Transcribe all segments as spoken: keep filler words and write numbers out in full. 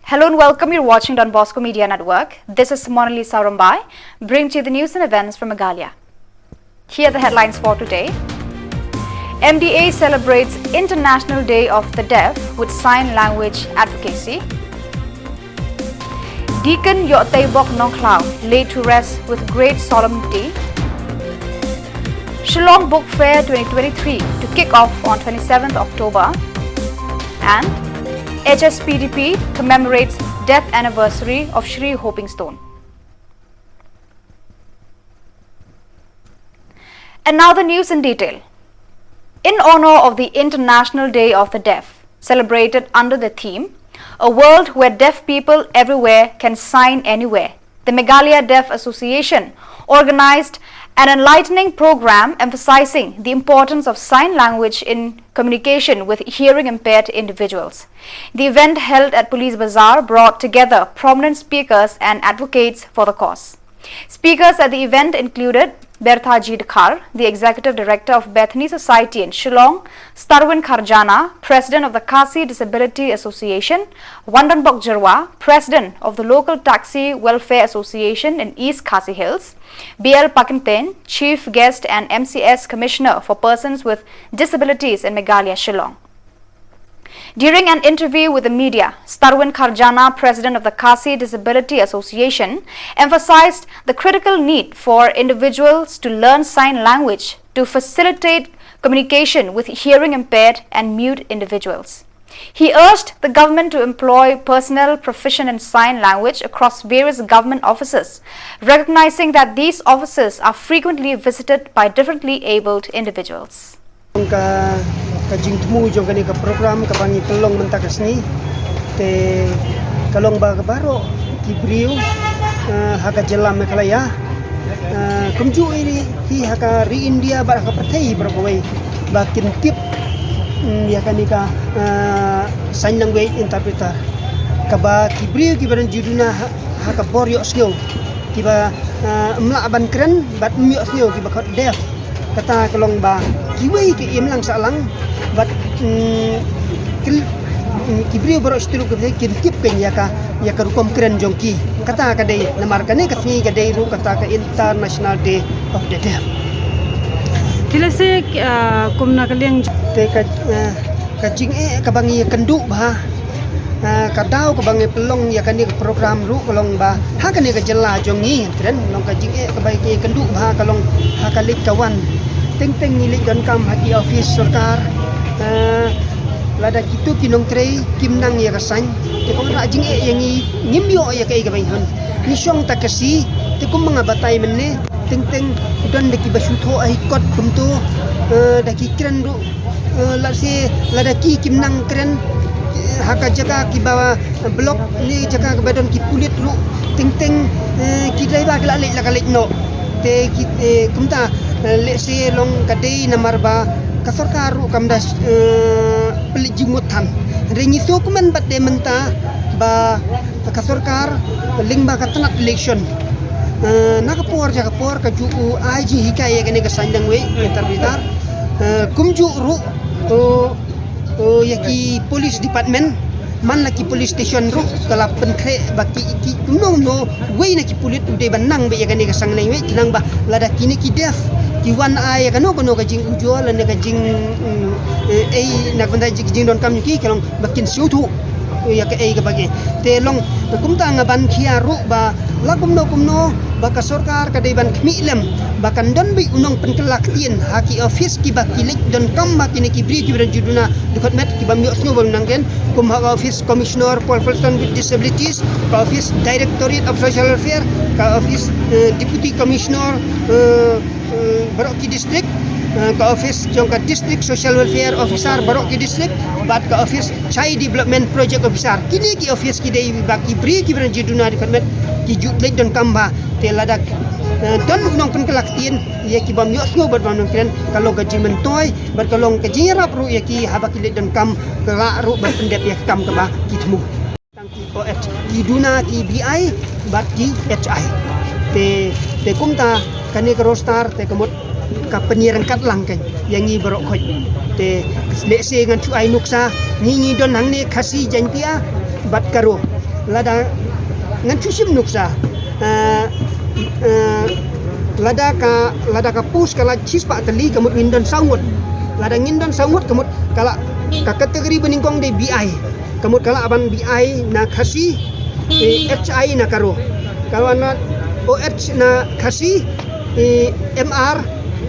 Hello and welcome. You're watching Don Bosco Media Network. This is Monali Saurambai, bringing to you the news and events from Meghalaya. Here are the headlines for today. M D A celebrates International Day of the Deaf with sign language advocacy. Deacon Yoteibok Nongkhlaw laid to rest with great solemnity. Shillong Book Fair twenty twenty-three to kick off on twenty-seventh October. And H S P D P commemorates death anniversary of Shri Hoping Stone. And now the news in detail. In honor of the International Day of the Deaf, celebrated under the theme, "A world where deaf people everywhere can sign anywhere," the Meghalaya Deaf Association organized an enlightening program emphasizing the importance of sign language in communication with hearing impaired individuals. The event, held at Police Bazar, brought together prominent speakers and advocates for the cause. Speakers at the event included Bertha G Dkhar, the Executive Director of Bethany Society in Shillong, Starwin Kharjana, President of the Khasi Disability Association, Wandanbok Jyrwa, President of the Local Taxi Welfare Association in East Khasi Hills, B L Pakyntein, Chief Guest and M C S Commissioner for Persons with Disabilities in Meghalaya, Shillong. During an interview with the media, Starwin Kharjana, President of the Khasi Disability Association, emphasized the critical need for individuals to learn sign language to facilitate communication with hearing impaired and mute individuals. He urged the government to employ personnel proficient in sign language across various government offices, recognizing that these offices are frequently visited by differently abled individuals. Ka, ka jingthmu jong kane ka program kaba ngi pynlong mynta ka sngi, te ka long ba ka baroh ki briew, eh, ha ka jylla Meghalaya, eh, kumjuh ïa ki ha ka ri India bad ha ka pyrthei baroh kawei, ba kin tip, mm, ïa kane ka, eh, sign language interpreter, kaba ki briew kiba don jingduna ha, ha ka bor ïohsngew, kiba, eh, ym lah ban kren bad ym ïohsngew, kiba khot deaf. Kata ka long ba kiwei ki im lang sah lang bad, mm, ki, mm, ki briew baroh shi tylli ki kin tip kein ïa ka, ïa ka rukom kren jong ki. Kata ka dei namar kane ka sngi ka dei ruh kata ka International Day of the Deaf. Te lehse, ah, kumna ka liang. Te ka, ah, ka jingeh kaba ngi ïakynduh bha, ah, ka daw kaba ngi pynlong ïa kane ka program ruh ka long ba ha kane ka jylla jong ngi, kren, long ka jingeh kaba ngi ïakynduh bha ka long ha ka leit ka wan. Teng teng ngi leit donkam ha ki office sorkar, ah, lada kito ki nongtrei kim nang ïa ka sign, te ka wanrah jingeh ïa ngi, ngim ïoh ïa kaei kaba ngi hun. Ngi shong ta ka shi, te kumba nga batai mynne, teng teng don da kiba shu thoh ha ki kot kumto, eh, da ki kren ruh, eh, lehse lada ki kim nang kren, eh, ha ka jaka kiba block ne jaka kiba don ki pulit ruh, teng teng, eh, ki driver ki la leit la ka leit noh. Te ki, eh, kumta, eh, lehse long ka dei namar ba ka sorkar ruh kam da, eh, pynleit jingmut than. Hynrei ngi sngewkmen bad dei mynta ba ka sorkar lyngba ka tnat election, eh, na ka por sha ka por ka ju u ai jinghikai ïa kane ka sign language interpreter, eh, kumjuh ruh, eh, eh, ïa ki police department, man la ki police station ruh ka la pynkhreh ba ki, ki kumno kumno wei na ki pulit u dei ban nang beit ïa kane ka sign language, khnang ba lada kine ki deaf ki wan ai ïa kano kano ka jingujor lane ka jing, mm, eh, ei na ka bynta jing, jingdonkam jong ki, ka long ba kin sngewthuh ïa kaei kaba ngi. Te long kumta nga ban khia ruh ba la kumno kumno ba ka sorkar ka dei ban khmih lem ba kan don beit u nongpynkylla ktien ha ki office kiba ki leit donkam ha kine ki briew kiba don jingduna dkhot met kiba ym ïohsngew ba ym nang kren, kum ha ka office Commissioner for Persons with Disabilities, ka office Directorate of Social Welfare, ka office, eh, Deputy Commissioner, eh, eh, baroh ki district, eh, ka office jong ka District Social Welfare Officer baroh ki district, bad ka office Child Development Project Officer. Kine ki office ki dei ba ki briew kiba don jingduna dkhot met ki ju leit donkam bha. Te lada, eh, don u nongpynkylla ktien ïa kiba ym ïohsngew bad bym nang kren, ka long ka jingmyntoi bad ka long ka jingïarap ruh ïa ki haba ki leit donkam, ka lah ruh ban pyndep ïa ka kam kaba ki thmu. Tang ki O H, ki duna ki B I bad ki H I. Te, te kumta kane ka roster te ka mut ka pynïaryngkat lang kein ïa ngi baroh khoit. Te lehse ngan shu ai nuksa, ngi ngi don hangne Khasi, Jaiñtia bad Garo. Lada ngan shu shim nuksa. Eh, eh, lada ka, lada ka post ka la shispah tylli, ka mut ngin don saw ngut. Lada ngin don saw ngut, ka mut ka la, ka category banyngkong dei B I. Ka mut ka la ban B I na Khasi, eh, H I na Garo. Ka la na O H na Khasi, eh, M R,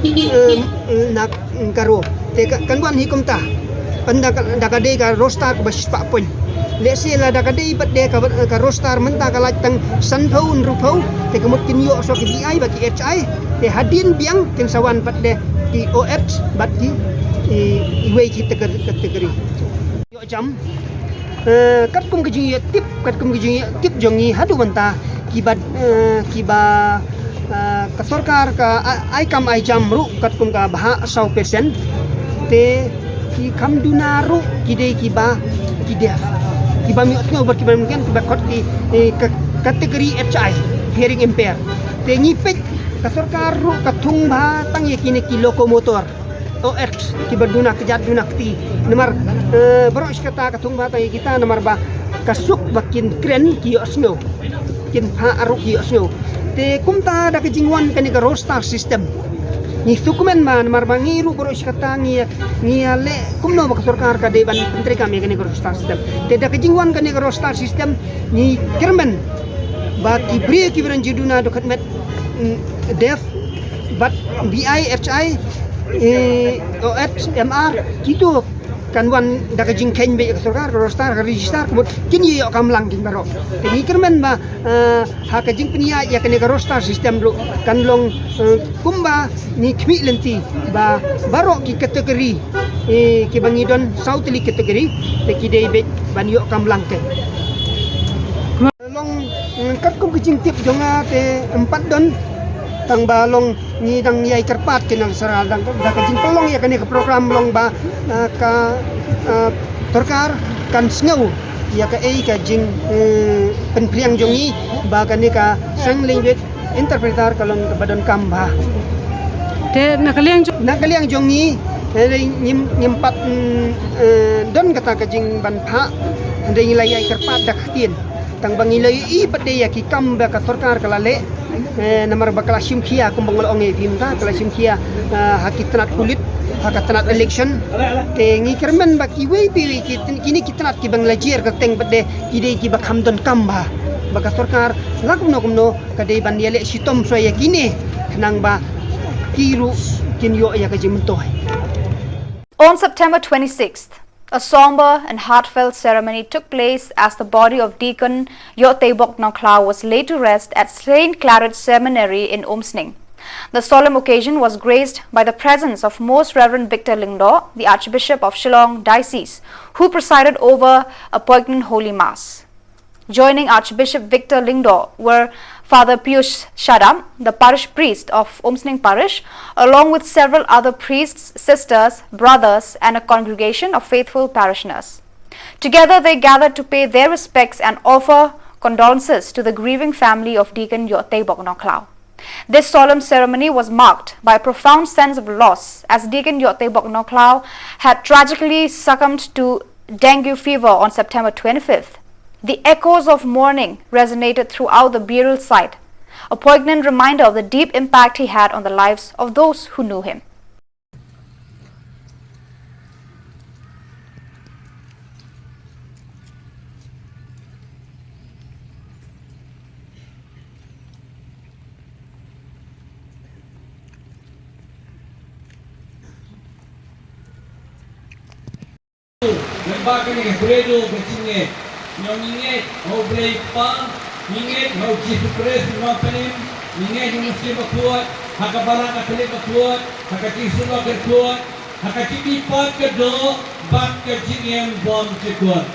eh, na Garo. Te ka, kan wan hi kumta. Pynda ka, da ka dei ka roster kaba shispah point. Lehse lada ka dei pat de ka, ka roster mynta ka la tang sanphew hynriewphew. Te ka mut kin ïoh shuh ki B I bad ki H I. Te hadien biang kin sa wan pat de ki O H bad ki, i, iwei ki category, category. Ïoh jam. Eh, katkum ka jingïoh tip, katkum ka jingïoh tip jong ngi haduh mynta kiba, eh, kiba, eh, ka sorkar ka a-, ai kam ai jam ruh katkum ka bha saw percent. Te ki kham duna ruh ki dei kiba, ki deaf. Kiba ym ïohsngew bad kiba mungkin kiba khot ki, eh, ka category H I, hearing impaired. Te ngi peit ka sorkar ruh ka thung bha tang ïa kine ki locomotor. O H, kiba duna kjat duna kti. Namar, eh, baroh shi katta ka thung bha tang ïa kita namar ba ka suk ba kin kren ki ïohsngew. Kin phah ruh ki ïohsngew. Te kumta da ka jingwan kane ka roster system. Ngi sngewkmen ba namar ba ngi ruh baroh shi katta ngi, ngi ïaleh kumno ba ka sorkar ka dei ban pyntreikam ïa kane ka roster system. Te da ka jingwan kane ka roster system ngi kyrmen ba ki briew kiba don jingduna dkhot met, mm, deaf bad B I, H I, eh, O H, M R, kito kan wan da ka jingkheiñ beit ka sorkar, ka roster, ka register, ka mut kin ïoh kam lang kin baroh. Te ngi kyrmen ba, eh, ha ka jingpynïaid ïa kane ka roster system ruh kan long, eh, kumba ngi khmih lynti ba baroh ki category, eh, kiba ngi don saw tylli category, te ki dei beit ban ïoh kam lang te. Long, mm, katkum ka jingtip jong nga te em pat don. Tang ba long ngi dang ïai kyrpad ki nongshakri dang da ka jingpynlong ïa kane ka program long ba, eh, ka, eh, sorkar kan sngew ïa kaei ka jing, eh, pynphriang jong ngi ba kane ka sign language interpreter ka long kaba donkam bha. Te na ka liang jong, na ka liang jong ngi, eh, ngim, ngim pat, mm, eh, don kata ka jingban phah, hynrei ngi la ïai kyrpad da ka ktien. Tang ba ngi la ïohi pat de ïa ki kam ba ka sorkar ka la leh, eh, namar ba ka la shim khia kumba nga la ong ïa phi mynta, ka la shim khia, eh, ha ki tnat pulit, ha ka tnat election. Te ngi kyrmen ba kiwei pa kiwei ki tn-, kine ki tnat kiba ngi la jer kyrteng pat de ki dei kiba kham donkam bha. Ba ka sorkar la kumno kumno ka dei ban ïaleh shitom shuwa ïa kine khnang ba ki ruh kin ïoh ïa ka jingmyntoi. On September twenty-sixth, a somber and heartfelt ceremony took place as the body of Deacon Ïohtebok Nongkhlaw was laid to rest at Saint Claret Seminary in Umsning. The solemn occasion was graced by the presence of Most Reverend Victor Lyngdoh, the Archbishop of Shillong Diocese, who presided over a poignant Holy Mass. Joining Archbishop Victor Lyngdoh were Father Pius Shadap, the parish priest of Umsning Parish, along with several other priests, sisters, brothers, and a congregation of faithful parishioners. Together, they gathered to pay their respects and offer condolences to the grieving family of Deacon Ïohtebok Nongkhlaw. This solemn ceremony was marked by a profound sense of loss, as Deacon Ïohtebok Nongkhlaw had tragically succumbed to dengue fever on September twenty-fifth. The echoes of mourning resonated throughout the burial site, a poignant reminder of the deep impact he had on the lives of those who knew him. Ngan ba kane ka Credo ka jingngeit. Ngi ngeit ha U Blei Kpa, ngi ngeit ha U Jisu Khrist u Nongpynim, ngi ngeit ha U Mynsiem Bakhuid, ha ka Balang Katholik Bakhuid, ha ka Jingïasyllok Bakhuid, ha ka jingmihpat ka doh bad ka jingim bymjukut.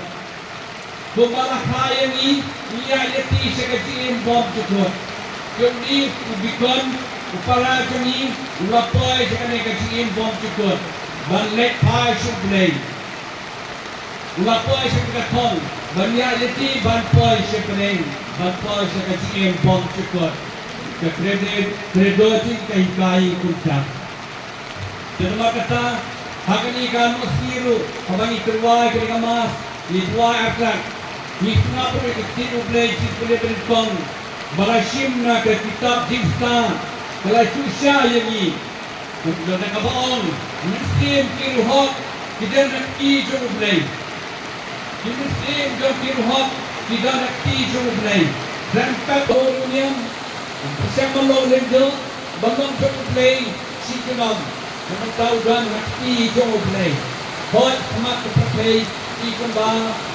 Kumba la kha ïa ngi, ngi ïaid lynti sha ka jingim bymjukut. Kumne u deacon u para jong ngi u la poi sha kane ka jingim bymjukut ban leit phai sha U Blei. U la poi sha ka thong ban ïaid lynti ban poi sha bneng, ban poi sha ka jingim bymjukut. Ka Credo, Credo jong ngi ka hikai kumta. Te namar kata, ha kane ka mynsngi ruh, haba ngi tyrwa ïa kane ka Mass, ngi tyrwa artat Ngi sngap ïa ka ktien U Blei, jingpule ba nyngkong ba la shim na ka kitab Jingstad, ka la shu shai ïa ngi. Ka don kaba ong, mynsiem ki riewhok ki don ha kti jong U Blei. Ki mynsiem jong ki riewhok ki don ha kti jong U Blei. Khlem pat u niam, pyrshang ban long lyngngoh, ban long jong U Blei shi junom. Namar u don ha kti jong U Blei. Hooid, khmat ka pyrthei ki kumba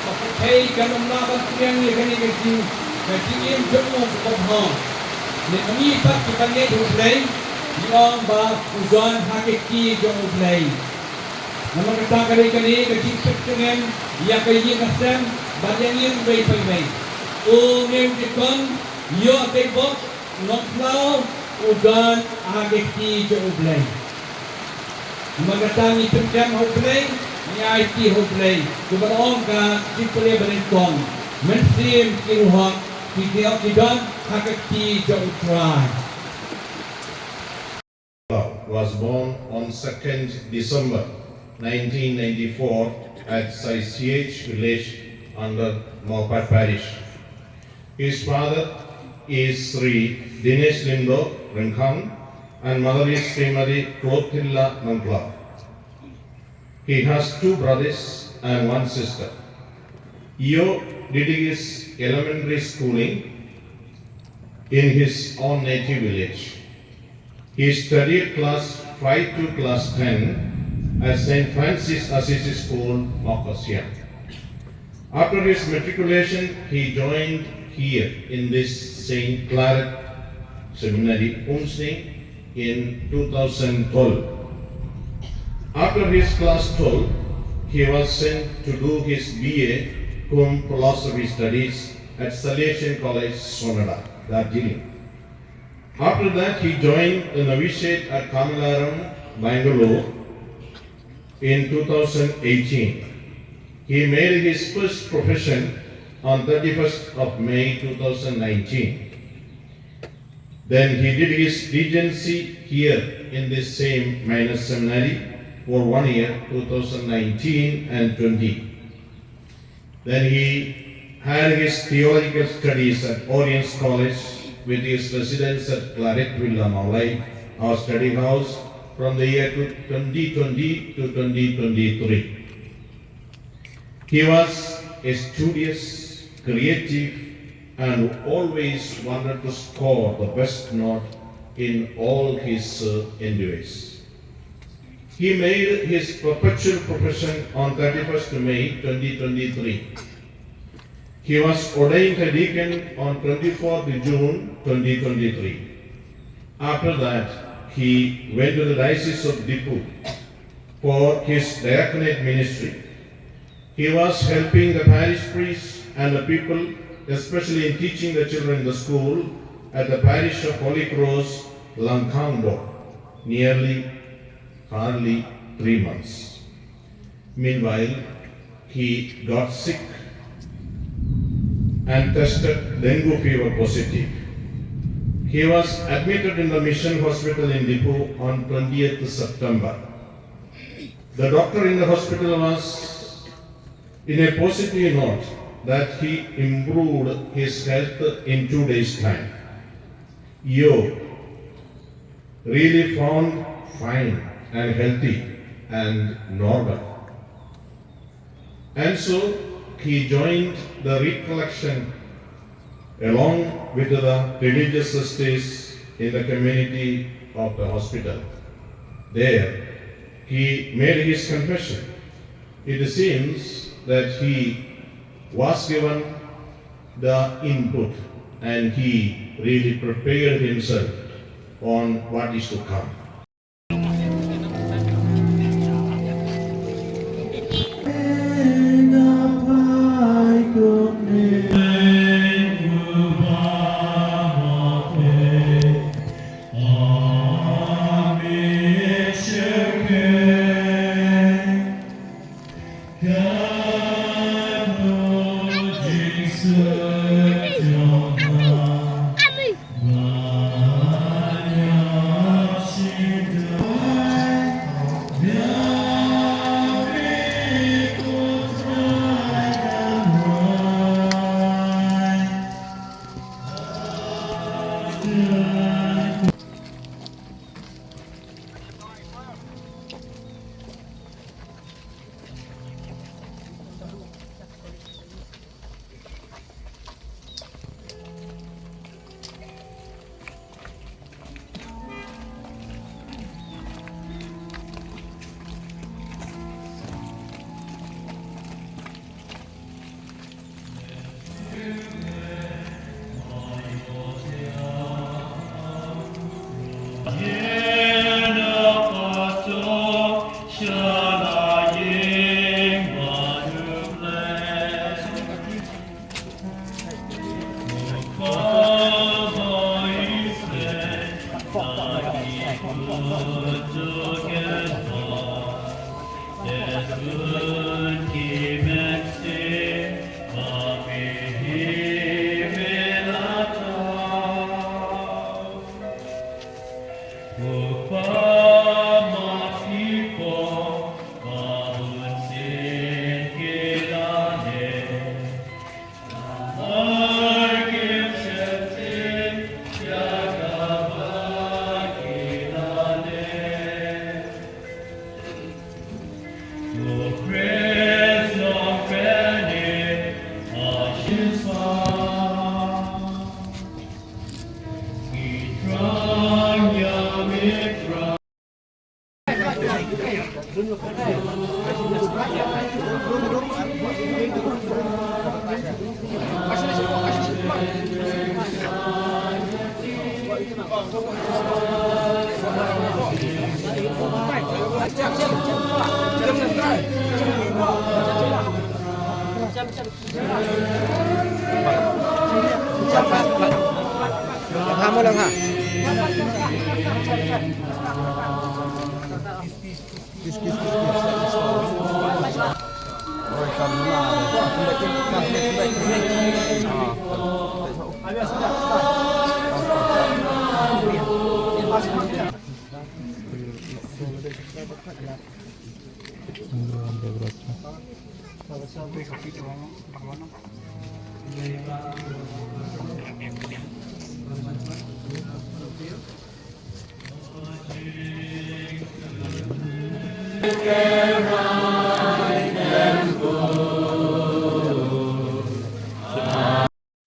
ka pyrthei kan ym lah ban pdiang ïa kane ka jing, ka jingim jong u ka bymhok. Lymne pat ki ban ngeit ha U Blei, ngi ong ba u don ha ka kti jong U Blei. Namar kata ka dei kane ka jingpyntngen ïa ka ïing ka sem bad ïa ngi uwei pa uwei. Une u diakon, ïoh dei bok, nongkhlaw, u don ha ka kti jong U Blei. Namar kata ngi pynjem ha U Blei, ngi aiti ha U Blei. Kumba la ong ka jingpule ba nyngkong, mynsiem ki riewhok ki don, ki don ha ka kti jong U Trai. Was born on second December nineteen ninety-four at Saisiech village under Mawpat Parish. His father is Sri Dinesh Lyngdoh Ryngkhang and mother is Srimati Clotilda Nongkhlaw. He has two brothers and one sister. Ïoh did his elementary schooling in his own native village. He studied class five to class ten at Saint Francis Assisi School, Mawkasiang. After his matriculation, he joined here in this Saint Claret Seminary, Umsning, in two thousand twelve. After his class twelve, he was sent to do his B A cum philosophy studies at Salesian College, Sonada, Darjeeling. After that, he joined the novitiate at Kamilaram, Bangalore in two thousand eighteen. He made his first profession on thirty-first of May two thousand nineteen. Then he did his regency here in this same minor seminary for one year, two thousand nineteen and twenty. Then he had his theological studies at Oriens College with his residence at Claret Villa Mawlai, our study house, from the year twenty twenty to twenty twenty-three. He was a studious, creative, and always wanted to score the best note in all his, uh, endeavors. He made his perpetual profession on thirty-first May twenty twenty-three. He was ordained a deacon on twenty-fourth June twenty twenty-three. After that, he went to the Diocese of Diphu for his diaconate ministry. He was helping the parish priest and the people, especially in teaching the children in the school at the parish of Holy Cross, Langkhangbo, nearly, hardly three months. Meanwhile, he got sick and tested dengue fever positive. He was admitted in the mission hospital in Diphu on twentieth September. The doctor in the hospital was in a positive note that he improved his health in two days' time. Ïoh really found fine and healthy and normal. And so he joined the reed collection along with the religious sisters in the community of the hospital. There, he made his confession. It seems that he was given the input and he really prepared himself on what is to come.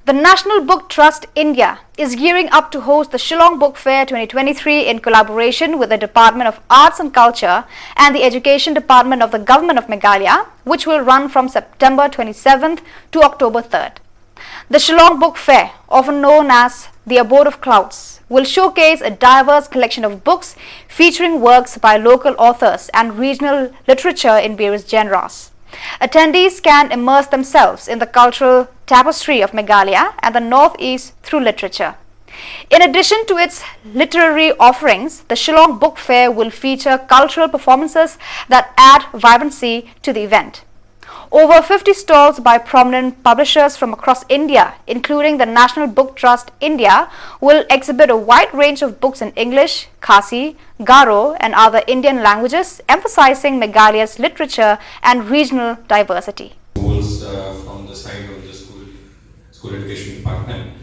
The National Book Trust India is gearing up to host the Shillong Book Fair twenty twenty-three in collaboration with the Department of Arts and Culture and the Education Department of the Government of Meghalaya, which will run from September twenty-seventh to October third. The Shillong Book Fair, often known as the Abode of Clouds, will showcase a diverse collection of books featuring works by local authors and regional literature in various genres. Attendees can immerse themselves in the cultural tapestry of Meghalaya and the Northeast through literature. In addition to its literary offerings, the Shillong Book Fair will feature cultural performances that add vibrancy to the event. Over fifty stalls by prominent publishers from across India, including the National Book Trust India, will exhibit a wide range of books in English, Khasi, Garo, and other Indian languages, emphasizing Meghalaya's literature and regional diversity. Schools, uh, from the side of the school, school education department.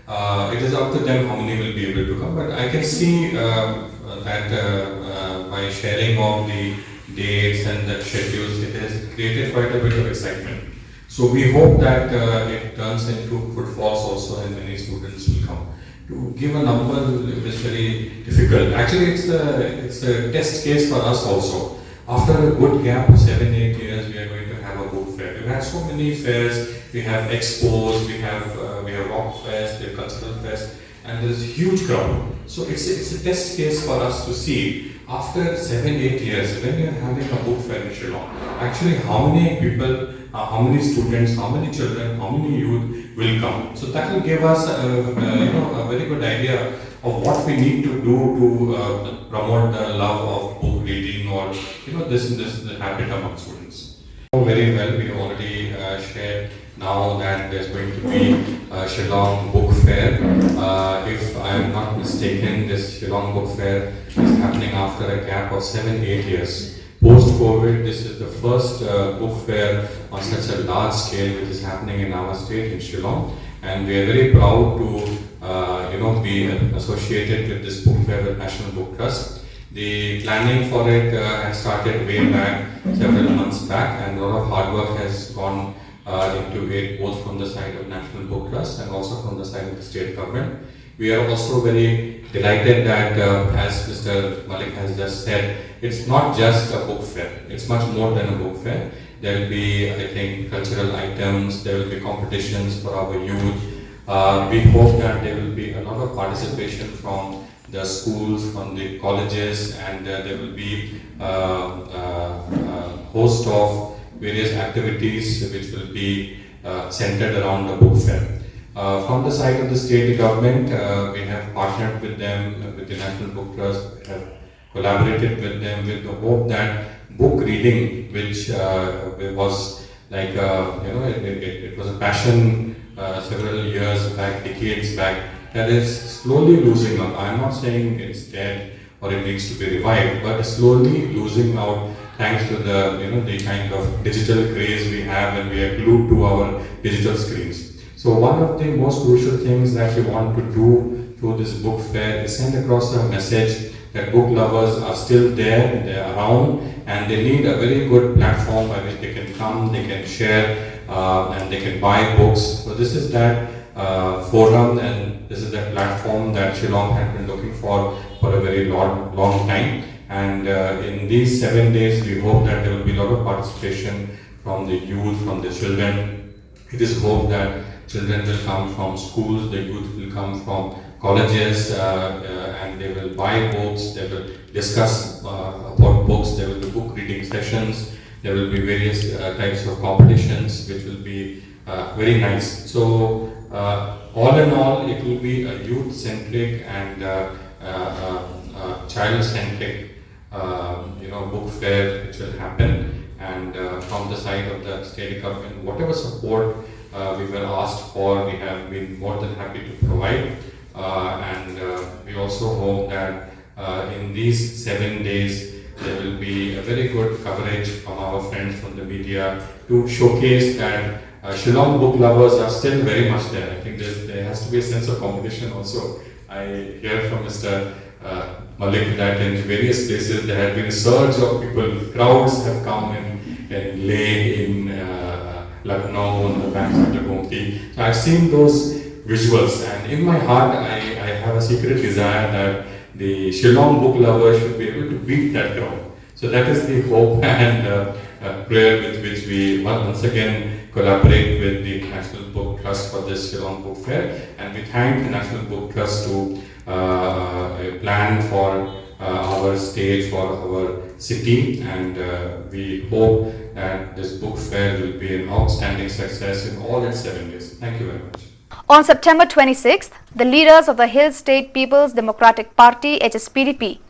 Uh, it is up to them how many will be able to come, but I can see, uh, that, uh, uh, by sharing of the dates and the schedules, it has created quite a bit of excitement. So we hope that, uh, it turns into footfalls also, and many students will come. To give a number is very difficult. Actually, it's a, it's a test case for us also. After a good gap of seven, eight years, we are going to have a book fair. We've had so many fairs. We have expos, we have, uh, we have rock fest, we have cultural fest, and there's a huge crowd. So it's, it's a test case for us to see, after seven, eight years, when we are having a book fair in Shillong, actually how many people, uh, how many students, how many children, how many youth will come. So that will give us a, a, you know, a very good idea of what we need to do to, uh, promote the love of book reading, or, you know, this, this, the habit among students. Very well, we have already, uh, shared now that there's going to be a Shillong Book Fair. Uh, if I am not mistaken, this Shillong Book Fair is happening after a gap of seven, eight years. Post-COVID, this is the first, uh, book fair on such a large scale which is happening in our state, in Shillong, and we are very proud to, uh, you know, be associated with this book fair with National Book Trust. The planning for it, uh, had started way back, several months back, and a lot of hard work has gone, uh, into it, both from the side of National Book Trust and also from the side of the state government. We are also very delighted that, uh, as Mister Malik has just said, it's not just a book fair. It's much more than a book fair. There will be, I think, cultural items, there will be competitions for our youth. Uh, we hope that there will be a lot of participation from the schools, from the colleges, and, uh, there will be, uh, uh, uh, host of various activities which will be, uh, centered around the book fair. Uh, from the side of the state government, uh, we have partnered with them, uh, with the National Book Trust, have collaborated with them with the hope that book reading, which, uh, was like, uh, you know, it, it, it, it was a passion, uh, several years back, decades back, that is slowly losing up. I'm not saying it's dead or it needs to be revived, but slowly losing out thanks to the, you know, the kind of digital craze we have, and we are glued to our digital screens. So one of the most crucial things that we want to do through this book fair is send across a message that book lovers are still there, they're around, and they need a very good platform by which they can come, they can share, uh, and they can buy books. So this is that, uh, forum, and this is that platform that Shillong had been looking for for a very long, long time. And uh, in these seven days, we hope that there will be a lot of participation from the youth, from the children. It is hoped that children will come from schools, the youth will come from colleges, uh, uh, and they will buy books, they will discuss uh, about books, there will be book reading sessions, there will be various uh, types of competitions which will be uh, very nice. So, uh, all in all, it will be a youth centric and uh, uh, uh, uh, child centric um, you know, book fair which will happen. And uh, from the side of the state government, whatever support uh, we were asked for, we have been more than happy to provide. Uh, and uh, we also hope that uh, in these seven days, there will be a very good coverage from our friends from the media to showcase that uh, Shillong book lovers are still very much there. I think there's, there has to be a sense of competition also. I hear from Mister Uh, Malik, that in various places there had been a surge of people, crowds have come in, in Leh, in uh, Lucknow, on the banks of the Gomti. So I've seen those visuals, and in my heart, I, I have a secret desire that the Shillong book lovers should be able to beat that crowd. So that is the hope and uh, uh, prayer with which we once again collaborate with the National Book Trust for this Shillong Book Fair, and we thank the National Book Trust to uh, plan for uh, our state, for our city, and uh, we hope that this book fair will be an outstanding success in all its seven days. Thank you very much. On September twenty-sixth, the leaders of the Hill State People's Democratic Party, H S P D P,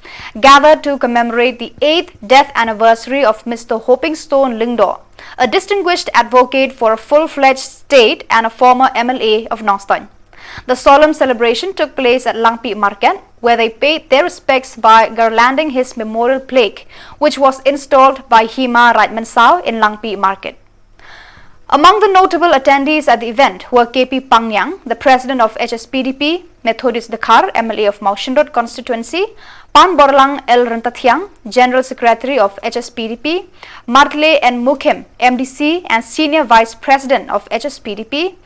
gathered to commemorate the eighth death anniversary of Mister Hoping Stone Lyngdoh, a distinguished advocate for a full-fledged state and a former M L A of Nongstoin. The solemn celebration took place at Langpih Market, where they paid their respects by garlanding his memorial plaque, which was installed by Hima Raitmansau in Langpih Market. Among the notable attendees at the event were K P Pangngiang, the president of H S P D P, Methodist Dkhar, M L A of Mawshynrut constituency, Panborlang L Ryntathiang, general secretary of H S P D P, Martle N Mukhim, M D C and senior vice president of H S P D P,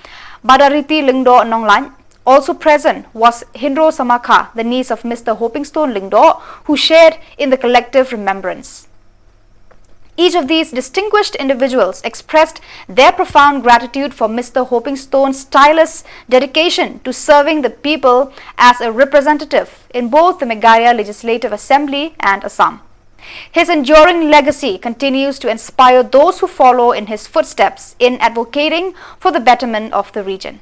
Badariti Lyngdoh Nonglait. Also present was Hynro Samakha, the niece of Mister Hopingstone Lyngdoh, who shared in the collective remembrance. Each of these distinguished individuals expressed their profound gratitude for Mister Hopingstone's tireless dedication to serving the people as a representative in both the Meghalaya Legislative Assembly and Assam. His enduring legacy continues to inspire those who follow in his footsteps in advocating for the betterment of the region.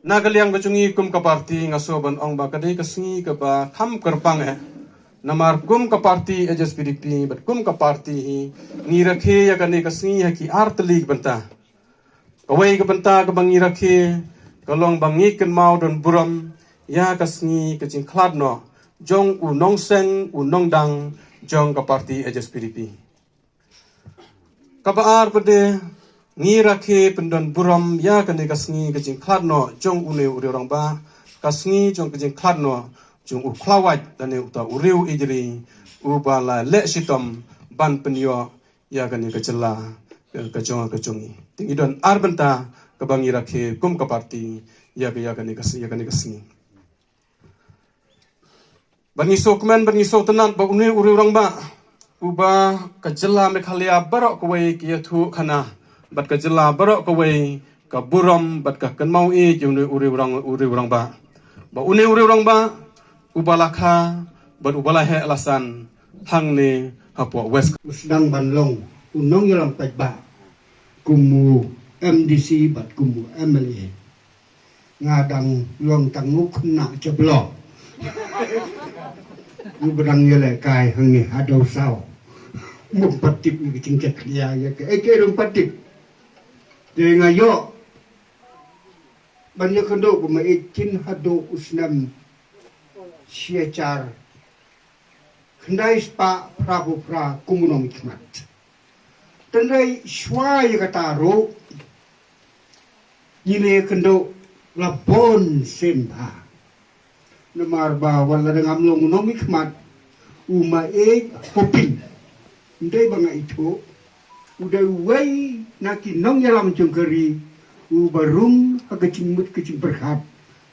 Na ka liang ka jong ngi kum ka party nga sngewbha ban ong ba ka dei ka sngi kaba kham kyrpang eh. Namar kum ka party H S P D P bad kum ka party hi ngi rakhe ïa kane ka sngi ha ki ar tylli ki bynta. Kawei ka bynta kaba ngi rakhe ka long ba ngi kynmaw don burom ïa ka sngi ka jingkhlad noh jong u nongseng u nongdang jong ka party H S P D P. Kaba ar pat de ngi rakhe pyndon burom ïa kane ka sngi ka jingkhlad noh jong une u riew rangbah, ka sngi jong ka jingkhlad noh jong u khlawait lane uta u riew ijri uba la leh shitom ban pynïoh ïa kane ka jylla ka jong ka jong ngi. Te ngi don ar bynta kaba ngi rakhe kum ka party ïa ka ïa kane ka ïa kane ka sngi. Bad ngi sngewkmen bad ngi sngewtynnat ba une u riew rangbah uba ka jylla Meghalaya baroh kawei ki ïathuh khana bad ka jylla baroh kawei ka burom bad ka kynmaw ïeit ïa une u riew rang u riew rangbah. Ba une u riew rangbah uba la kha bad uba la heh la san hangne hapoh West. Sdang ban long u nongïalam paidbah kum u M D C bad kum u M L A. Nga dang long tang u khynnah jablo. U ba dang ïalehkai hangne ha Dawsaw. Mum pat tip ïa ka jingjakhlia ïa ka ei ka ei ruh pat tip. Te nga ïoh ban ïakynduh ba ma ïeit kin haduh u snem shi hajar khyndai spah phra phew phra kum u nongmihkhmat. Tang dei shuwa ïa kata ruh ngi la ïakynduh la bun sien bha. Namar ba wat la dang ngam long u nongmihkhmat u ma ïeit Hoping. Ym dei ba nga ithuh u dei uwei na ki nongïalam jong ka ri uba rung ha ka jingmut ka jingpyrkhat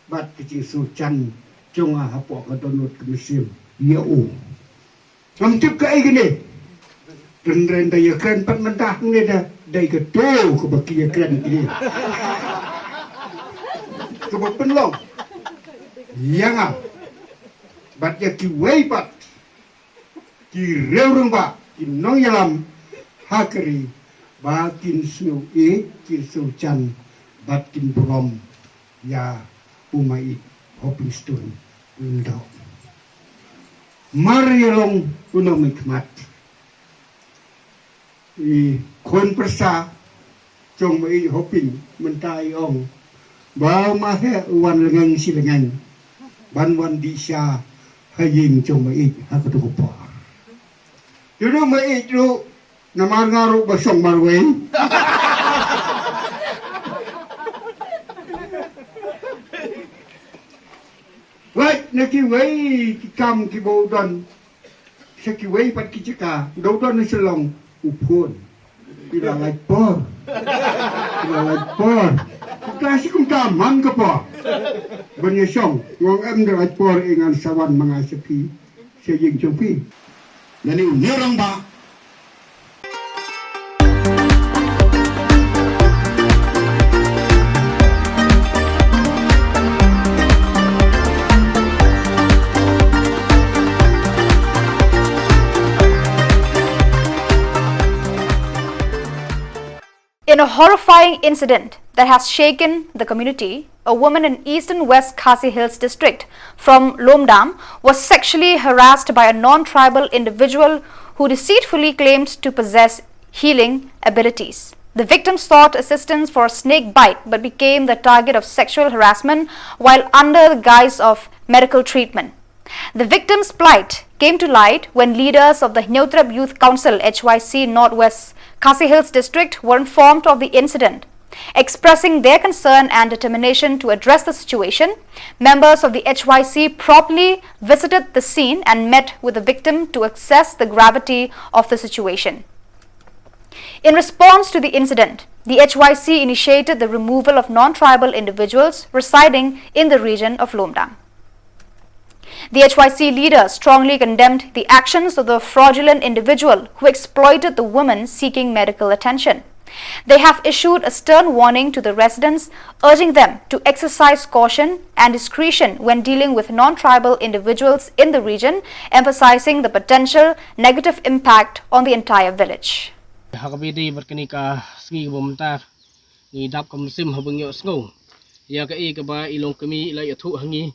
bad ka jingsngewsih jong nga hapoh ka dohnud ka mynsiem ïa u. Ngam tip kaei kane. Tynrai da ïakren pat mynta hangne da dei kato kaba ki ïakren kine. Kaba pynlong ïa nga bad ïa kiwei pat ki riew rangbah, ki nongïalam ha ka ri, ba kin sngew ïeit, kin sngew jan bad kin burom ïa u Maieit Hoping Stone Lyngdoh. Mar ïa long u nongmihkhmat, i khun pyrsa jong Maieit Hoping mynta i ong ba ma heh u wan lyngngoh shi lyngngoh ban wan dih sha ha ïing jong Maieit ha kato ka por. Te ruh Maieit ruh, namar nga ruh ba shong marwei. Lait na kiwei ki kam kiba u don, sha kiwei pat ki jaka, da u don na Shillong, u phone. Phi la lait por. Phi la lait por. Kumta shi kumta man ka por ban ïa shong. Nga ong em da lait por, eh, ngan sa wan ma nga sha phi, sha ïing jong phi. Lane une u rangbah. In a horrifying incident that has shaken the community, a woman in eastern West Khasi Hills district from Lomdam was sexually harassed by a non-tribal individual who deceitfully claimed to possess healing abilities. The victim sought assistance for a snake bite but became the target of sexual harassment while under the guise of medical treatment. The victim's plight came to light when leaders of the Hynñiewtrep Youth Council, H Y C, Northwest Khasi Hills District were informed of the incident. Expressing their concern and determination to address the situation, members of the H Y C promptly visited the scene and met with the victim to assess the gravity of the situation. In response to the incident, the H Y C initiated the removal of non-tribal individuals residing in the region of Lomdam. The H Y C leader strongly condemned the actions of the fraudulent individual who exploited the woman seeking medical attention. They have issued a stern warning to the residents, urging them to exercise caution and discretion when dealing with non-tribal individuals in the region, emphasizing the potential negative impact on the entire village. Ha kaba ïadei bad kane ka sngi kaba mynta, ngi dap ka mynsiem haba ngi ïohsngew ïa kaei kaba i longkmie i la ïathuh ha ngi.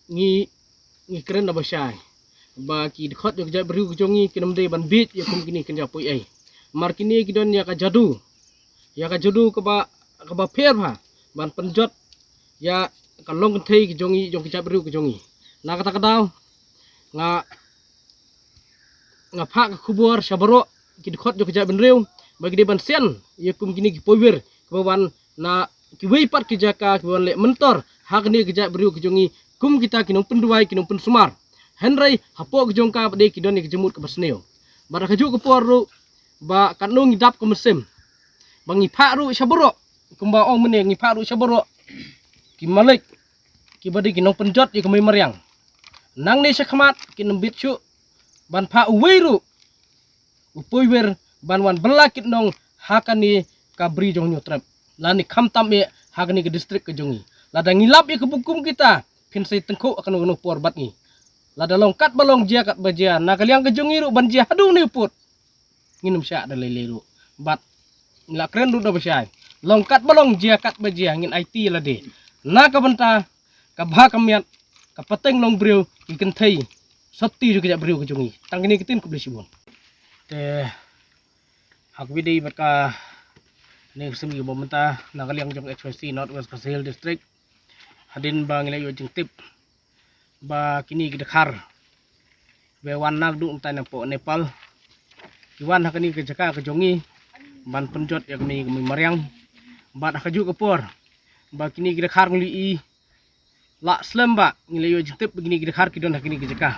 Ngi, ngi kren da ba shai ba ki dkhot jong ka jaitbynriew ka jong ngi kin ym dei ban bieit ïa kum kine ki kynja puiei. Namar kine ki don ïa ka jadu, ïa ka jadu kaba, kaba pher bha ban pynjot ïa ka longkynthei ka jong ngi, jong ka jaitbynriew ka jong ngi. Na kata ka daw nga, nga phah ka khubor sha baroh ki dkhot jong ka jaitbynriew ba ki dei ban sian ïa kum kine ki poiwir kiba wan na kiwei pat ki jaka, kiba wan leh myntor ha kane ka jaitbynriew ka jong ngi kum kita ki nongpynduwai, ki nongpynsumar. Hynrei hapoh ka jong ka ba dei ki don ïa ka jingmut kaba sniew. Bad ha kajuh ka por ruh ba katno ngi dap ka mynsiem ba ngi phah ruh sha baroh, kumba ong mynne, ngi phah ruh sha baroh ki malik kiba dei ki nongpynjot ïa ka mei mariang. Nangne shakhmat kin ym bieit shuh ban phah uwei ruh u poiwir ban wan bylla kitnong ha kane ka bri jong Hynñiewtrep lane khamtam eh ha kane ka district ka jong ngi. Lada ngi lap ïa kiba kum kita, phin sa ïa tyngkhuh ha kano kano por bad ngi. Lada long katba long, jia katba jia, na ka liang ka jong ngi ruh ban jia haduh ne u pud, ngin ym shah da lei lei ruh. Bad ngi la kren ruh da ba shai, long katba long, jia katba jia, ngin aiti ïa lade na ka bynta ka bha ka miat, ka pateng nongbriew, ki kynthei sotti jong ka jaitbynriew ka jong ngi. Tang kine ki ktien, khublei shibun. Te ha kaba ïadei bad kane ka sngi kaba mynta, na ka liang jong H Y C North West Khasi Hills District, hadien ba ngi la ïoh jingtip ba kine ki dkhar ba wan naduh mynta napoh Nepal, ki wan ha kane ka jaka ka jong ngi ban pynjot ïa kane ka mei mariang. Bad ha kajuh ka por ba kine ki dkhar ngi la ïohi, la slem ba ngi la ïoh jingtip ba kine ki dkhar ki don ha kane ka jaka.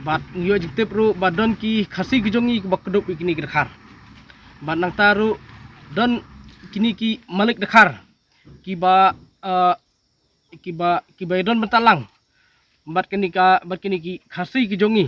Bad ngi ïoh jingtip ruh ba don ki Khasi ki jong ngi kiba kdup ïa kine ki dkhar. Bad nangta ruh don kine ki malik dkhar kiba, eh, kiba, kiba ïadon bynta lang bad kane ka, bad kine ki Khasi ki jong ngi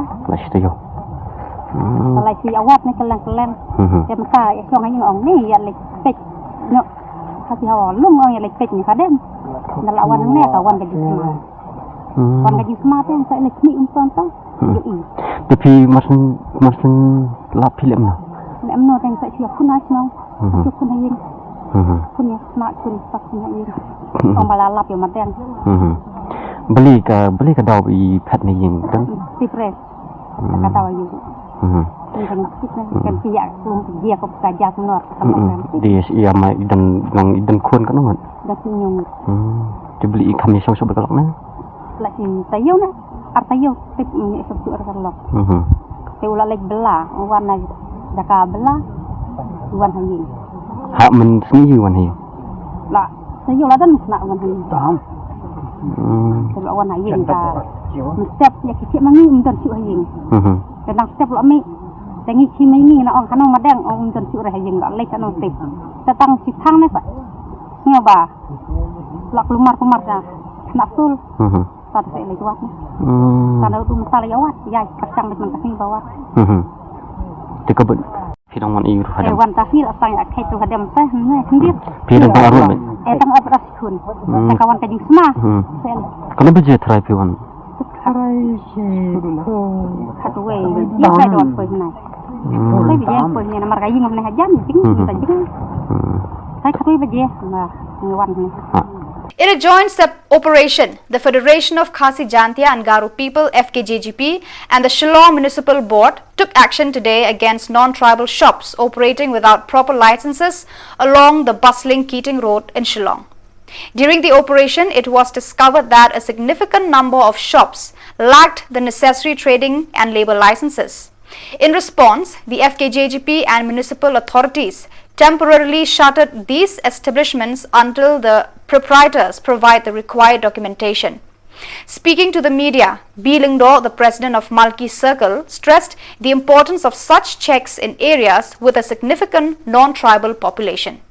Lai shi taïew. Hmm. Ka lai shi awat ne kylleng kylleng. Hmm. Te mynta ïa shong ha ïing ong ne ïa leit peit. No. Ka shi hawa lum ong ïa leit peit ne ka dem. Da la wan ne ka wan ka jingsma. Hmm. Wan ka jingsma te sa leit ni um ton ton. Hmm. Ïohi. Te phi marshen marshen lap phi lem no. Lem no te sa shi khun ha shnong. Hmm. Shi khun ha ïing. Hmm. Khun ïa sma khun pa khun ha ïing. Hmm. Ong ba la lap ïa ma deng. Hmm. Beli ka beli ka daw i phet na ïing dang. Tipres. Hmm. Ka daw ïa. Hmm. Kan kan ki ïa kum ki ïa ko ka jak nor ka ma kan. Di ïa ma i dang dang i dang khun ka no ngat. Da ki nyong. Hmm. Te beli i kham ïa shong shong ba ka lok na. La i taïew na. Ar taïew tip ni sop tu ar ka lok. Hmm. Te u la leit bela wan na jaka bela wan ha ïing. Ha men sngi wan ha ïing. La taïew la don kena wan ha ïing. Hmm. Te la wan ha ïing ta. Mestep ïa ki cik mangi um don suk ha ïing. Hmm. Te nang step la mi. Te ngi chi mangi na ong kano ma deng ong um don suk ha ïing la leit kano tip. Te tang chi thang ne sa. Nga ba. La klumar kumar ka. Na sul. Hmm. Ta te leit wat. Hmm. Ta na tu masa la ïa wat. Ïa ka chang leit man ka sing ba wat. Hmm. Te ka bun. Phi dang wan ïa u ruh hadem. Eh, wan ta phi la sang ïa ka tu hadem ta, hmm, khyndiat. Phi dang wan ruh, eh? Eh, tang ap ras khun. Hmm. Ta ka wan ka jingsma. Hmm. Pen. Katno baje tharai phi wan? Tharai shi ko. Khatwei. Ïa ka don poi hynai. Hmm. Khatwei baje poi hynai namar ka ïing hynai hajan jing, hmm, ta jing. Hmm. Tharai khatwei baje na wan hynai. Ha. In a joint sep- operation, the Federation of Khasi Jaintia and Garo People, F K J G P, and the Shillong Municipal Board took action today against non-tribal shops operating without proper licenses along the bustling Keating Road in Shillong. During the operation, it was discovered that a significant number of shops lacked the necessary trading and labour licenses. In response, the F K J G P and municipal authorities temporarily shuttered these establishments until the proprietors provide the required documentation. Speaking to the media, B Lyngdoh, the president of Malki Circle, stressed the importance of such checks in areas with a significant non-tribal population.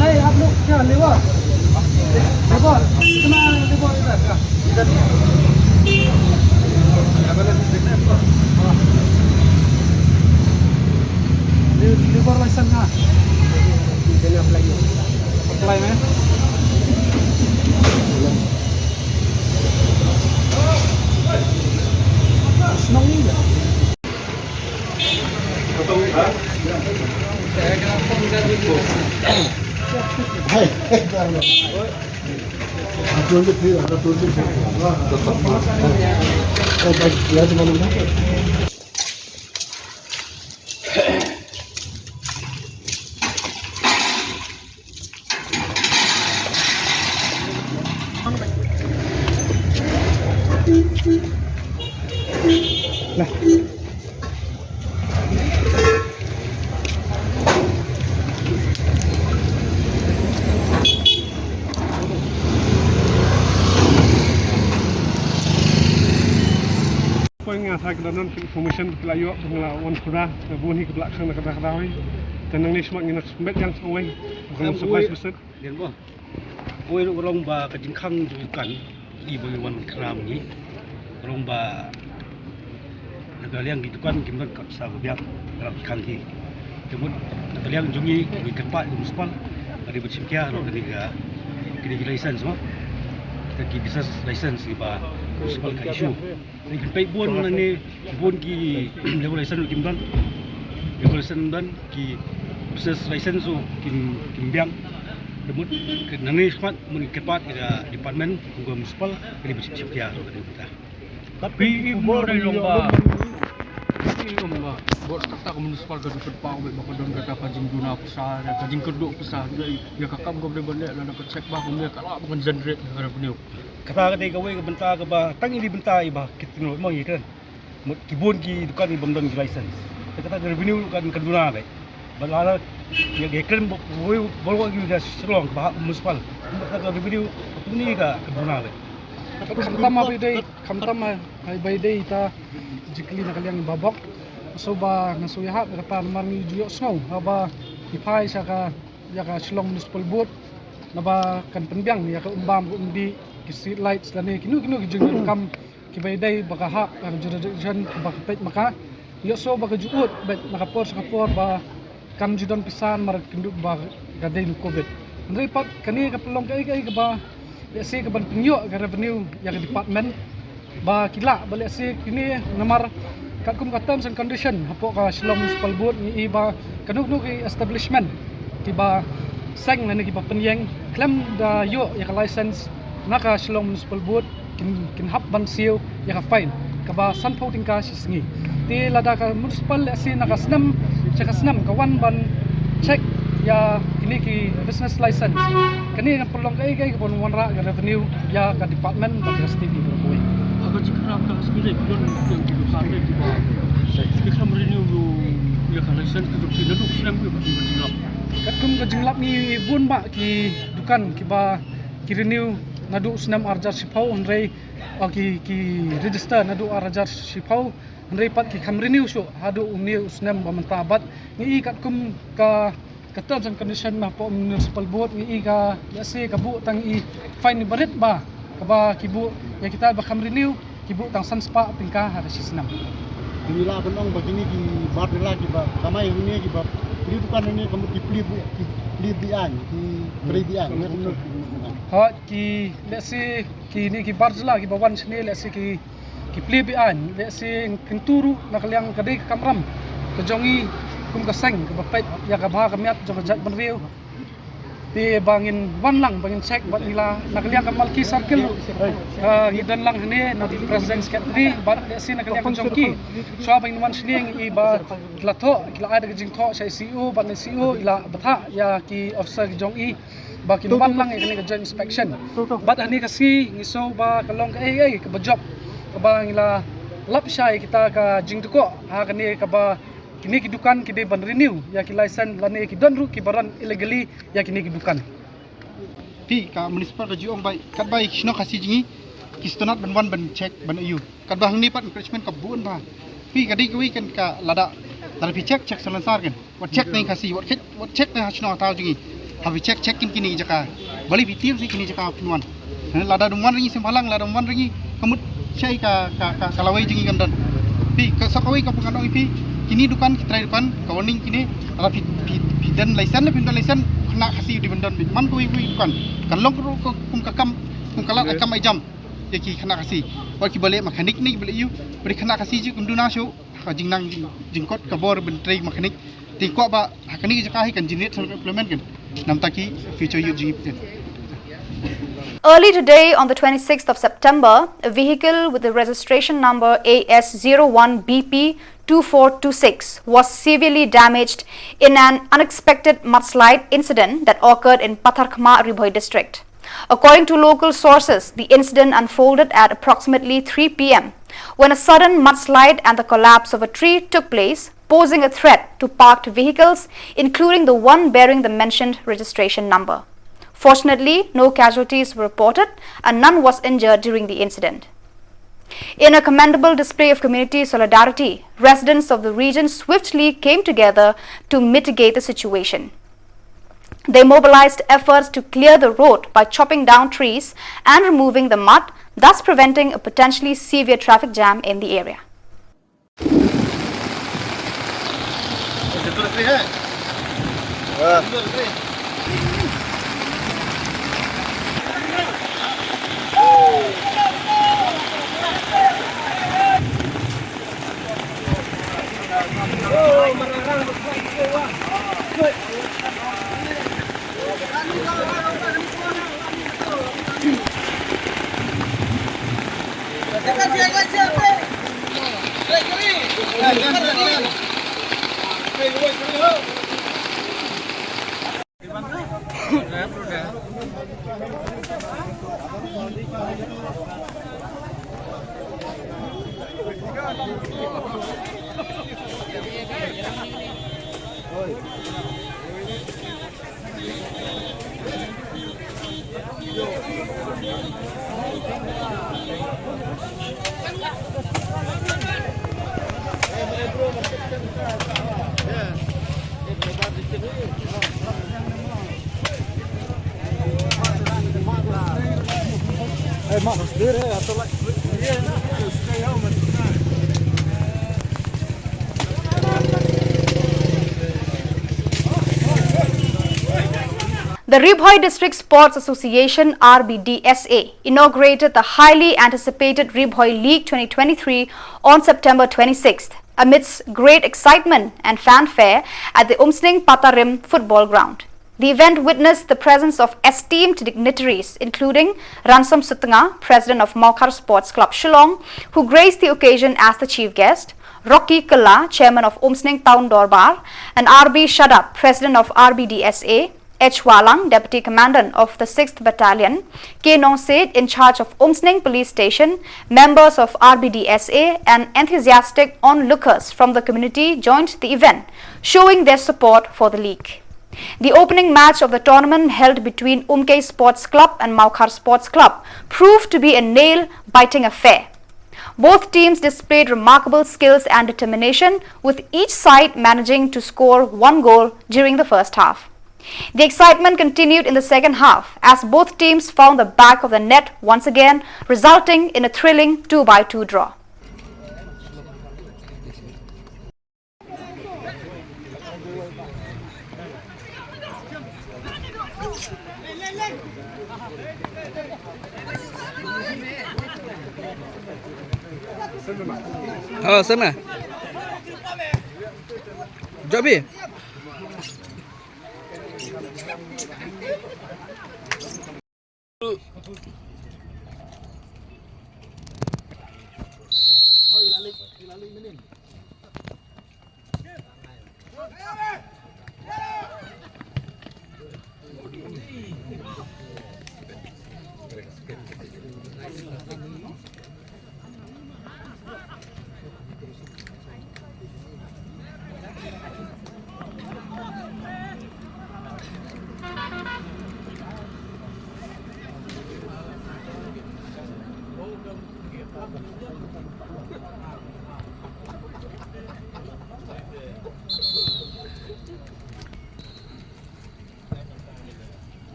नहीं, आप लोग क्या लेबर? लेबर, कितना लेबर इधर का? इधर नहीं। ले-, लेबर लाइसेंस ना? Apply में? Senang ni je. Poi nga sa ka dohnud ka information ka la ïoh ba nga la wan khura ka bun hi ka la khang na ka dak dawai. Te nangne smat ngi na smet yang sawai. Ka supply service. Dien ba. Oi, ruh ka long ba ka jingkhang jong i dukan i ba ngi wan khra ma ngi. Ka long ba na ka liang ki dukan kim don ka sa ba biang ka long ki khang ki. Te mut na ka liang jong i, ngi kyrpad ïa ka municipal ba dei ban shim khia ïa kane ka, kane ki license mo. Kita ki business license kiba municipal ka issue. Ngi peit bun nangne, bun ki labour license ruh kim don. Labour license kim don, ki business license ruh kim, kim biang. Te mut nangne smat mut ngi kyrpad ïa ka department, kum ka municipal, ka dei ban shim khia ïa kane ka bynta. Tapi i bor dei long ba, i long ba bor kata ka municipal ka dei ban pynpaw ba ka don kata ka jingduna pisa, ka jingkyrduh pisa, ïa ka kam ka dei ban leh, lada ka check ba ka dei ka lah ban generate revenue. Kata ka dei kawei ka bynta kaba tang ïa i bynta iba ki tynrai mo ïa kren. Mut ki bun ki dukan ibym don ki license. Te kata ka revenue kan ka duna beit. Ba la la ïa ka kren ba wei ba ki ka Shillong ba hap municipal. Mut kata ka revenue ka pynni ka ka duna beit. Khamtam ma ba dei, khamtam ma ba dei ta jingkylli na ka liang ba bok. So ba nga shu ïahap kata namar ngi ju ïohsngew haba ngi phai sha ka ïa ka Shillong Municipal Board naba kan pynbiang ïa ka um bam ka um dih, ki street lights lane kino kino ki jingdonkam kiba ïadei ba ka hap ka jurisdiction kaba ka peit ma ka. Ïohsngew ba ka ju ud beit na ka por sha ka por ba kam ju don pisa namar kynduh ba ka dei na covid. Hynrei pat kane ka pynlong kaei kaei kaba lehse kaban pynïoh ka revenue ïa ka department. Ba ki lah ba lehse kine namar katkum ka terms and condition hapoh ka Shillong Municipal Board ngi i ba kano kano ki establishment Kiba seng lane kiba pynïeng khlem da ïoh ïa ka license na ka Shillong Municipal Board kin, kin hap ban siew ïa ka fine kaba sanphew tyngka shi sngi. Te lada ka municipal lehse na ka snem sha ka snem ka wan ban check ïa kine ki business license, kane kan pynlong kaei kaei kaban wanrah ka revenue ïa ka department bad ïa ka state ïa ka roi. Ha ka jingkhram ka state ki don ki dukan ki ba ki kham renew ïa ka license ki jong ki naduh snem ïa ka jinglap. Katkum ka jinglap ngi bun bah ki dukan kiba ki renew naduh snem ar hajar shiphew, hynrei, oh, ki, ki register naduh ar hajar shiphew, hynrei pat ki kham renew shuh haduh une u snem ba mynta. Bad ngi i katkum ka, ka terms and condition na poh municipal board, ngi i ka, lehse ka buh tang i fine barit ba kaba ki buh ïa kita ba kham renew, ki buh tang san spah tyngka ha ka shi snem. Ngi lah ban ong ba kine ki bar jylla kiba kamai hangne kiba plie dukan hangne ka mut ki plie be-, ki plie beaiñ, ki trei beaiñ. Hooid, ki, lehse kine ki bar jylla kiba wan shane lehse ki, ki plie beaiñ, lehse kyntu ruh na ka liang ka dei ka kamram ka jong i kum ka seng kaba peit ïa ka bha ka miat jong ka jaitbynriew. Te ba ngin wan lang ba ngin check bad ngi la na ka liang ka Malki Circle ruh, ah, ngi don lang hangne na president secretary bad lehse na ka liang ka jong ki. Shuwa ba ngin wan shane ngi i ba ki la thoh, ki la ai da ka jingthoh sha i C E O bad na i C E O i la bthah ïa ki officer ki jong i ba kin wan lang ïa kane ka joint inspection. Bad hangne ka sngi ngi sngew ba ka long kaei kaei kaba jop kaba ngi la lap shai kita ka jingdukok ha kane kaba kine ki dukan ki dei ban renew ïa ki license lane ki don ruh kiba run illegally ïa kine ki dukan. Phi ka municipal ka ju ong bai, katba i shnong Khasi jong ngi ki sngewtynnat ban wan ban check ban aiu. Katba hangne pat encroachment ka bun bha. Phi ka dei kawei kan ka lada, lada phi check, check salonsar kan. Wat check na Khasi, wat check, wat check na shnong thaw jong ngi. Haba phi check, check kin kine ki jaka. Balei phi tieng sha kine ki jaka phin wan. Lada dum wan ring i sngewbha lang, lada dum wan ring i ka mut shai ka, ka, ka, ka lawei jong ngi kan don. Phi ka, sa kawei ka pyngan ong i phi, kine dukan, ki trai dukan, ka warning kine, lada phi, phi, phi don license, phi don license, khynnah Khasi u dei ban don, man kawei kawei dukan. Kan long ka ruh ka kum ka kam, kum ka lad ka kam ai jam ïa ki khynnah Khasi. Wat kiba leh mechanic ne kiba leh aiu, ba dei khynnah Khasi ju kum duna shuh, ka jingnang jing, jingkot ka bor ban trei mechanic. Te kwah ba ha kane ka jaka hi kan generate self employment kan. Namta ki future youth jong ngi kan. Early today, on the twenty-sixth of September, a vehicle with the registration number A S zero one B P two four two six was severely damaged in an unexpected mudslide incident that occurred in Patharkhmah, Ri Bhoi district. According to local sources, the incident unfolded at approximately three p m, when a sudden mudslide and the collapse of a tree took place, posing a threat to parked vehicles, including the one bearing the mentioned registration number. Fortunately, no casualties were reported and none was injured during the incident. In a commendable display of community solidarity, residents of the region swiftly came together to mitigate the situation. They mobilized efforts to clear the road by chopping down trees and removing the mud, thus preventing a potentially severe traffic jam in the area. The Ri Bhoi District Sports Association, R B D S A, inaugurated the highly anticipated Ri Bhoi League twenty twenty-three on September twenty-sixth, amidst great excitement and fanfare at the Umsning Patarim football ground. The event witnessed the presence of esteemed dignitaries, including Ransom Sutnga, President of Mawkhar Sports Club Shillong, who graced the occasion as the chief guest, Rocky Kylla, Chairman of Umsning Town Dorbar, and R B Shadap, President of R B D S A, H Wahlang, Deputy Commandant of the sixth Battalion, K Nongsiej, in charge of Umsning Police Station, members of R B D S A, and enthusiastic onlookers from the community joined the event, showing their support for the league. The opening match of the tournament, held between Umkei Sports Club and Mawkhar Sports Club, proved to be a nail biting affair. Both teams displayed remarkable skills and determination, with each side managing to score one goal during the first half. The excitement continued in the second half as both teams found the back of the net once again, resulting in a thrilling two by two draw. Oh, sana. Jobi.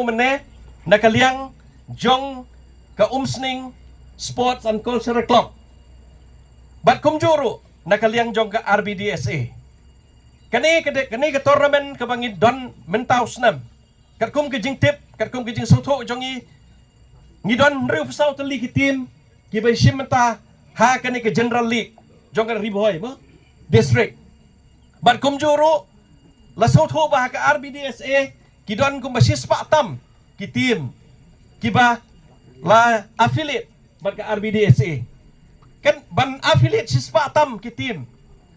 Mynne na ka liang jong ka Umsning Sports and Cultural Club, bad kumjuh ruh na ka liang jong ka R B D S A. Kane ka de-, kane ka tournament kaba ngi don mynta u snem, katkum ka jingtip, katkum ka jingsngewthuh jong ngi, ngi don hynriewphew saw tylli ki team kiba shim bynta ha kane ka General League jong ka Ri Bhoi mo district. Bad kumjuh ruh la sngewthuh ba ha ka R B D S A ki don kumba shispah tam ki team kiba la affiliate bad ka R B D S A. Kan ban affiliate shispah tam ki team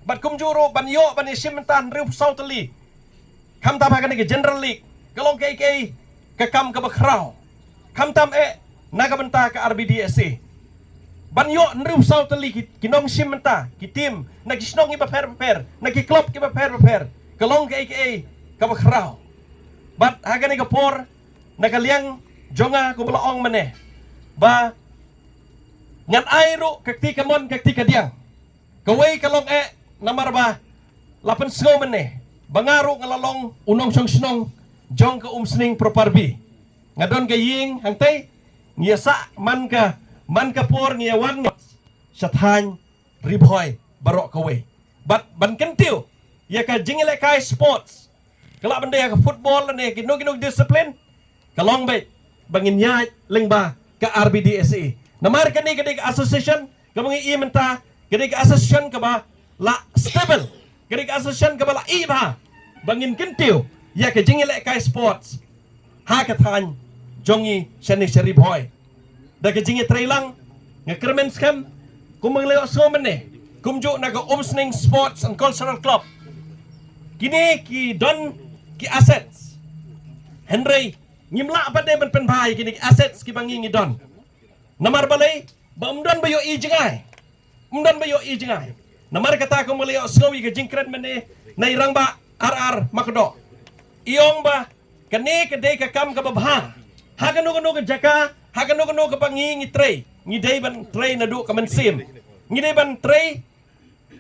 bad kumjuh ruh ban ïoh ban ïashim bynta hynriewphew saw tylli. Khamtam ha kane ka General League ka long kaei kaei ka kam kaba khraw. Khamtam eh na ka bynta ka R B D S A ban ïoh hynriewphew saw tylli ki, ki nongshim bynta, ki team na ki shnong kiba pher bapher, na ki club kiba pher bapher, ka long kaei kaei kaba khraw. Bad ha kane ka por na ka liang jong nga kumba la ong mynne ba ngan ai ruh ka kti kamon ka kti kadiang. Kawei ka long eh namar ba la pynsngew mynne ba nga ruh nga la long u nongshong shnong jong ka Umsning Proper B. Nga don ka ïing hangtei, ngi ïa sah man ka, man ka por ngi ïa wan sha thaiñ Ri Bhoi baroh kawei. Bad ban kyntiew ïa ka jingïalehkai sports, ka lah ban dei ha ka football ne kino kino discipline, ka long beit ba ngin ïaid lyngba ka R B D S A. Namar kane ka dei ka association kaba ngi ïohi mynta, ka dei ka association kaba la stable, ka dei ka association kaba la ïohi ba, ba ngin kyntiew ïa ka jingïalehkai sports ha ka thaiñ jong ngi shane sha Ri Bhoi. Da ka jingïatreilang nga kyrmen skhem kumba nga la ïohsngew mynne, kumjuh na ka Umsning Sports and Cultural Club, kine ki don ki assets. Hynrei ngim lah pat de ban pynbha ïa kine ki assets kiba ngi ngi don. Namar balei? Ba ym don ba ïohi jngai. Ym don ba ïohi jngai. Namar kata kumba la ïohsngew ïa ka jingkren mynne na i Rangbah R R Makdoh, i ong ba kane ka dei ka kam kaba bha. Ha kano kano ka jaka, ha kano kano kaba ngi ngi trei, ngi dei ban trei naduh ka mynsiem. Ngi dei ban trei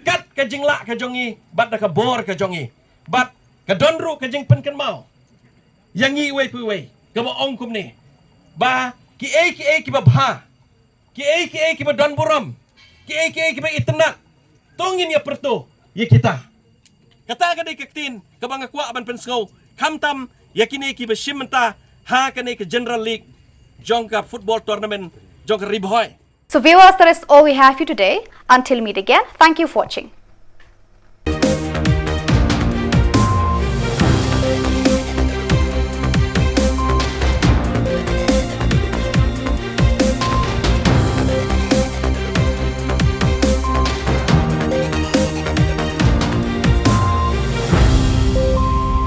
Kat ka jinglah ka jong ngi bad da ka bor ka jong ngi, bad ka don ruh ka jingpynkynmaw ïa ngi iwei pa iwei, kaba ong kumne, ba kiei kiei kiba bha, kiei kiei kiba don burom, kiei kiei kiba itynnad, to ngin ïa pyrto ïa kita. Kata ka dei ka ktien kaba nga kwah ban pynsngew, khamtam ïa kine kiba shim bynta ha kane ka General League jong ka football tournament jong ka Ri Bhoi. So viewers, that is all we have for you today. Until meet again, thank you for watching.